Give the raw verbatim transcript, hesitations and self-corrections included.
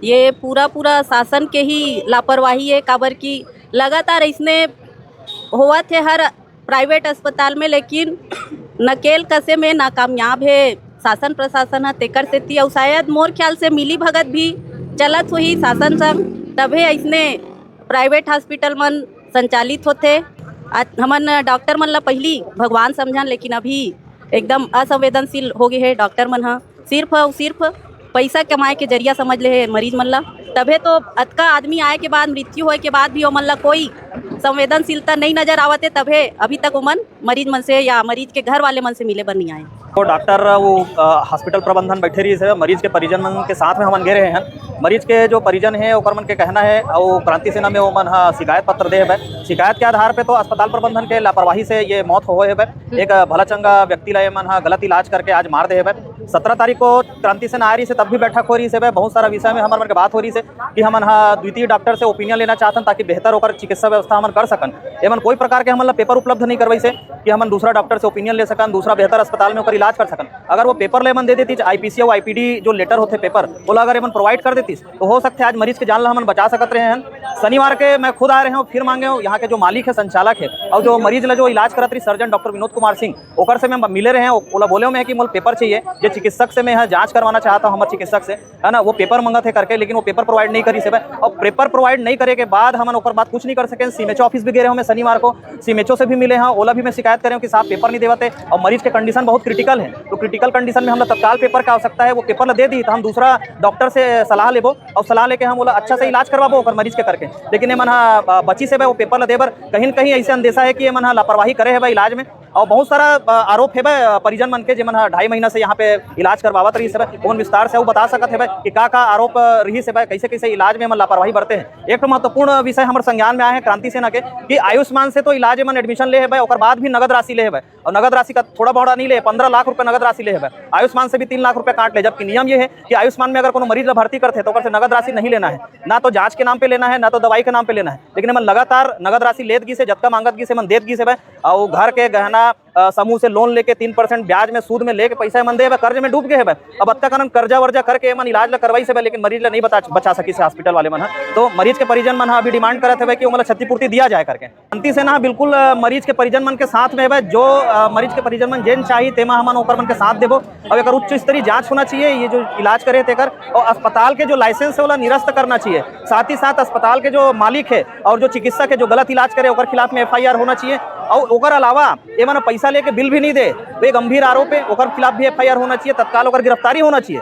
ये पूरा पूरा शासन के ही लापरवाही है, काबर कि लगातार इसने होवत हे हर प्राइवेट अस्पताल में, लेकिन नकेल कसे में नाकामयाब हे शासन प्रशासन ह। तेकर सेती अउ शायद मोर ख्याल से मिली भगत भी चलत होही शासन संग, तभे अइसने प्राइवेट हॉस्पिटल मन संचालित होथे। आज हमन डॉक्टर मन ला पहिली भगवान समझन, लेकिन अभी एकदम असंवेदनशील हो गए हे डॉक्टर मन ह। सिर्फ अउ सिर्फ पैसा कमाए के जरिया समझ ले हे मरीज मन ला। तभे तो अतका आदमी आए के बाद, मृत्यु होए के बाद भी ओमन ला कोई संवेदनशीलता नहीं नजर आवत हे, तभे अभी तक ओमन मरीज मन से या मरीज के घर वाले मन से मिले बर नहीं आए। तो डॉक्टर वो अ, हॉस्पिटल प्रबंधन बैठे रहिस हे, मरीज के परिजन मन के साथ में हमन गे रहे हैं। मरीज के जो परिजन है ओकर मन के कहना है, और क्रांति सेना में ओमन ह शिकायत पत्र दे हवे। शिकायत के आधार पे तो अस्पताल प्रबंधन के लापरवाही से ये मौत होए हवे। एक भला चंगा व्यक्ति ला एमन ह गलत इलाज करके आज मार दे हवे। सत्रह तारीख को क्रांति सेना आ रही से तब भी बैठक हो रही से, बहुत सारा विषय में हमर मन के बात हो रही से कि हमन ह द्वितीय डॉक्टर से ओपिनियन लेना चाहतन, ताकि बेहतर ओकर चिकित्सा व्यवस्था हमन कर सकन। एमन कोई प्रकार के हमन ला पेपर उपलब्ध नहीं करवाई से कि हमन दूसरा डॉक्टर से ओपिनियन ले सकन, दूसरा बेहतर अस्पताल में ओकर इलाज कर सकन। अगर वो पेपर ले एमन दे देती, आईपीसी और आईपीडी जो लेटर होते पेपर, ओला अगर एमन प्रोवाइड कर देती, तो हो सकते आज मरीज के जान ला हमन बचा सकत रहे हैं। शनिवार के मैं खुद आ रहे हूँ, फिर मांगे हूँ, यहाँ के जो मालिक है, संचालक है, और जो मरीज ला जो इलाज करत रही सर्जन डॉक्टर विनोद कुमार सिंह, ओकर से मैं मिले रहे हैं। ओला बोले हूँ मैं कि मोला पेपर चाहिए, जे चिकित्सक से मैं यहाँ जांच करवाना चाहता हूँ, हमर चिकित्सक से, है ना, वो पेपर मंगत है करके, लेकिन वो पेपर प्रोवाइड नहीं करी से। और पेपर प्रोवाइड नहीं करे के बाद हमन ओकर बाद कुछ नहीं कर सके। सीएमएचओ ऑफिस भी गए रहे हूँ मैं शनिवार को, सीएमएचओ से भी मिले हैं, ओला भी मैं शिकायत करे हूँ कि साहब पेपर नहीं देवत है, और मरीज के कंडीशन बहुत क्रिटिकल है। तो क्रिटिकल कंडीशन में हम लोग तत्काल पेपर का आवश्यकता है, वो पेपर ला दे दी तो हम दूसरा डॉक्टर से सलाह लेबो और सलाह लेके हम ओला अच्छा से इलाज करवाबो ओकर मरीज के करके। लेकिन एमन ह बची से वो पेपर ला दे बर कहीं न कहीं ऐसे अंदेशा है कि एमन ह लापरवाही करे है इलाज में। और बहुत सारा अ, आरोप है बा, अ, परिजन मन के, जेमन ह ढाई महीना से यहाँ पे इलाज करवावत रही है। ओमन विस्तार से वो बता सकत है बा कि का का आरोप अ, रही है बा, कैसे कैसे इलाज में एमन लापरवाही बरते हैं। एक ठो महत्वपूर्ण विषय हमर संज्ञान में आए हैं क्रांति सेना के कि आयुष्मान से तो इलाज एमन एडमिशन ले है बा, ओकर बाद भी नगद राशि ले है बा, और नगद राशि का थोड़ा बड़ा नहीं ले, पन्द्रह लाख रुपए नगद राशि ले है बा। आयुष्मान से भी तीन लाख रुपए काट ले, जबकि नियम ये है कि आयुष्मान में अगर कोनो मरीज ला भर्ती करते हैं तो ओकर से नगद राशि नहीं लेना है, ना तो जांच के नाम पे लेना है, ना तो दवाई के नाम पे लेना है। लेकिन एमन लगातार नगद राशि लेत गिस है, जतका मांगत गिस है, एमन देत गिस है बा। और घर के गहना अ, समूह से लोन लेके तीन परसेंट ब्याज में, सूद में लेके पैसा एमन दे हवे, कर्ज में डूब गए हवे। अब अतका कारण कर्जा वर्जा करके एमन इलाज ला करवाई से बा, लेकिन मरीज ला नहीं बचा बचा सकी से हॉस्पिटल वाले मन ह। तो मरीज के परिजन मन ह अभी डिमांड करत हवे कि ओमन ला क्षतिपूर्ति दिया जाए करके। क्रांति सेना ह बिल्कुल अ, मरीज के परिजन मन के साथ में हवे। जो अ, मरीज के परिजन मन जेन चाही तेमा हमन ओकर मन के साथ देबो। और एकर उच्च स्तरीय जांच होना चाहिए, ये जो इलाज करे तेकर, और अस्पताल के जो लाइसेंस है ओला निरस्त करना चाहिए। साथ ही साथ अस्पताल के जो मालिक है और जो चिकित्सक है जो गलत इलाज करे ओकर खिलाफ में एफआईआर होना चाहिए। और ओकर अलावा एमन पैसा लेके बिल भी नहीं दे, तो ये गंभीर आरोप है, ओकर खिलाफ भी एफआईआर होना चाहिए, तत्काल ओकर गिरफ्तारी होना चाहिए।